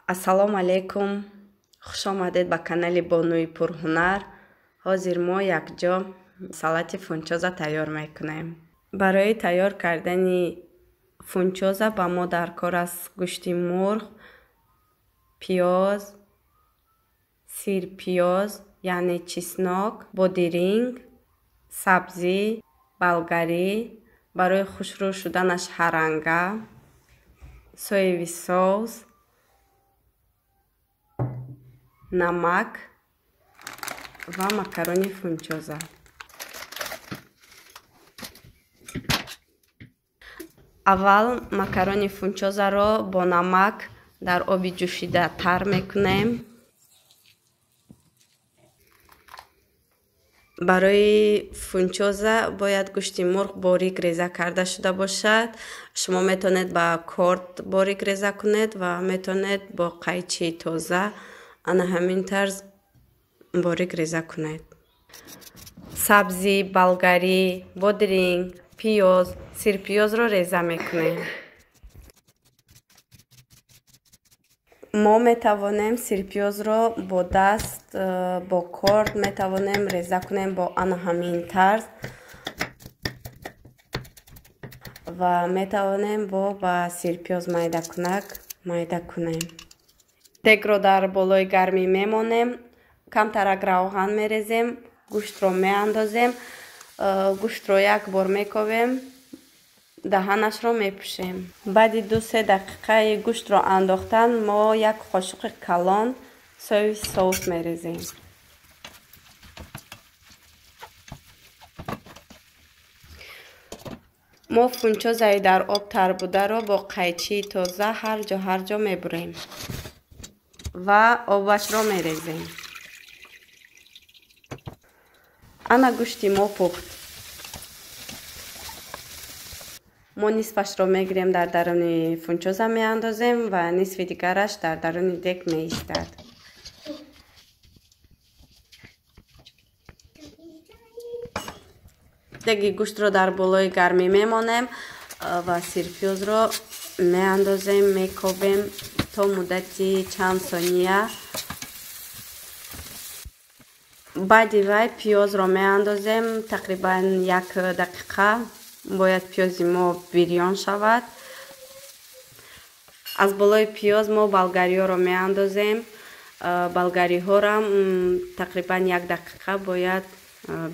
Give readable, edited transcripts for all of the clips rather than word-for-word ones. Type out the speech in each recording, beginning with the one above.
Ассалому алайкум. Хуш омадед ба канали Бонуи Пурҳунар. Ҳозир мо якҷо салати фунчоза тайёр мекунем. Барои тайёр кардани фунчоза ба мо даркор аст гӯшти мурғ, пиёз, сирпиёз, яъне чеснок, бодиринг, сабзӣ, болгарӣ, барои хушрӯ шуданаш ҳаранга, соевый соус, намак ва макарони фунчоза. Аввал макарони фунчозаро бо намак дар оби ҷӯшида тар мекунем. Барои фунчоза бояд гӯшти мурғ борик реза карда шуда бошад. Шумо метавонед ба корд борик реза кунед ва метавонед бо қайчии тоза ана ҳамин тарз борик реза кунед. Сабзӣ, болгарӣ, бодиринг, пиёз, сирпиёзро реза мекунем. Мо метавонем сирпиёзро бо даст, бо корд метавонем реза кунем бо ана ҳамин тарз ва метавонем бо ба сирпиёз майдакунак майда кунем. Дегро дар болои гармӣ мемонем, камтарак равған мерезем, гӯштро меандозем, гӯштро як бор мековем, даҳанашро мепӯшем. Баъди 2-3 дақиқаи гӯштро андохтан мо як қошуқи калон соевый соус мерезем. Мо фунчозаи дар об тар бударо бо қайчии тоза ҳар ҷо ҳар ҷо мебурем ва обашро мерезем. Ана гӯшти мо пухт. Мо нисфашро мегирем, дар даруни фунчоза меандозем ва нисфи дигараш дар даруни дег меистад. Деги гӯштро дар болои гармӣ мемонем ва сирпиёзро меандозем, мекобем то муддати чанд сония. Баъди вай пиёзро меандозем, тақрибан 1 дақиқа бояд пиёзи мо бирён шавад. Аз болои пиёз мо болгариҳоро меандозем. Болгариҳорам тақрибан 1 дақиқа бояд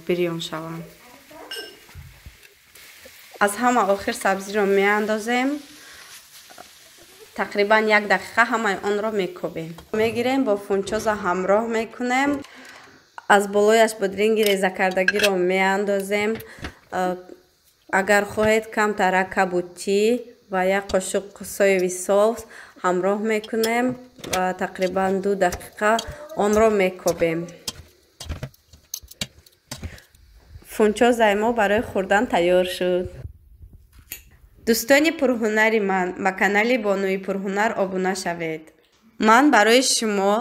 бирён шаванд. Аз ҳама охир сабзиро меандозем. Тақрибан 1 дақиқа ҳамаи онро мекобем. Мегирем, бо фунчоза ҳамроҳ мекунем. Аз болояш бодиринги резакардагиро меандозем. Агар хоҳед камтарак кабутӣ ва як қошуқ соевый соус ҳамроҳ мекунем ва тақрибан 2 дақиқа онро мекобем. Фунчозаи мо барои хӯрдан тайёр шуд. Дӯстони пурҳунари ман, ба канали Бонуи Пурҳунар обуна шавед. Ман барои шумо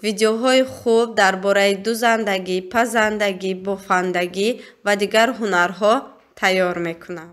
видеоҳои хуб дар бораи дузандагӣ, пазандагӣ, бофандагӣ ва дигар ҳунарҳо тайёр мекунам.